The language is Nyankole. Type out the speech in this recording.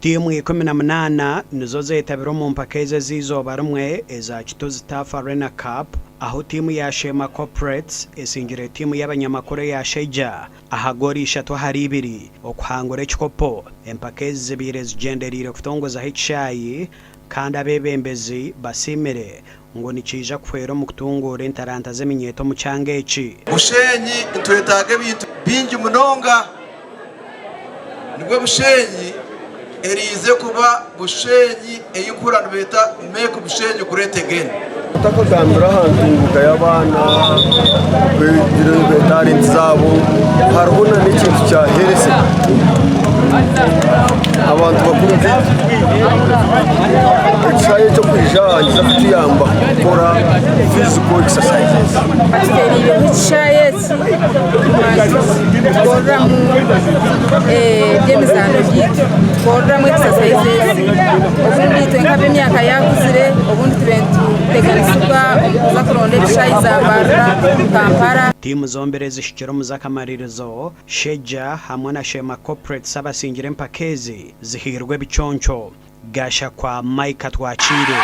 Tiimu 18 nizo zeetabire omu mpaka ezi ez'eizooba rimwe eza Kituzi Turf Arena Cup ahu tiimu ya Sheema Corporates esingire tiimu y'abanyamakuru eya Sheja aha goolo ishatu ahari ibiri okuhangura ekikopo. Empaka ezi zibaire zigyendereire kutongozaho ekishaayi kandi abeebembezi basiimire ngu nikiija kuhwera omu kutunguura entaranta z'eminyeeto omu kyanga eki. Bushenyi nitwetaaga ebintu bingi munonga. Nibwo Bushenyi eriize kuba Bushenyi ei nkuhurira nibeeta Make Bushenyi Great Again. Otakagambire aha ntunguka y'abaana okwegyera etalenti zaabo hariho nana ekintu kya health abantu bakuru nkaitwe ekishaayi ekyokwija aha nikiza kutuyamba kukora physical exercises. Batutereireho ekishaayi eki tukoreramu eby'emizaano byaitu, tukoreramu exercises obundi itwe nk'ab'emyaka yaakuzire obundi tube nituteganisibwa omu kuza kuronda ebishaayi za Mbarara, Kampala. Tiimu zombiri ezihikire omu z'akamaririzo, Sheja hamwe na Sheema Corporates abasingire empaka ezi zihairwe ebiconco. Gashakwa Micah Twakiire.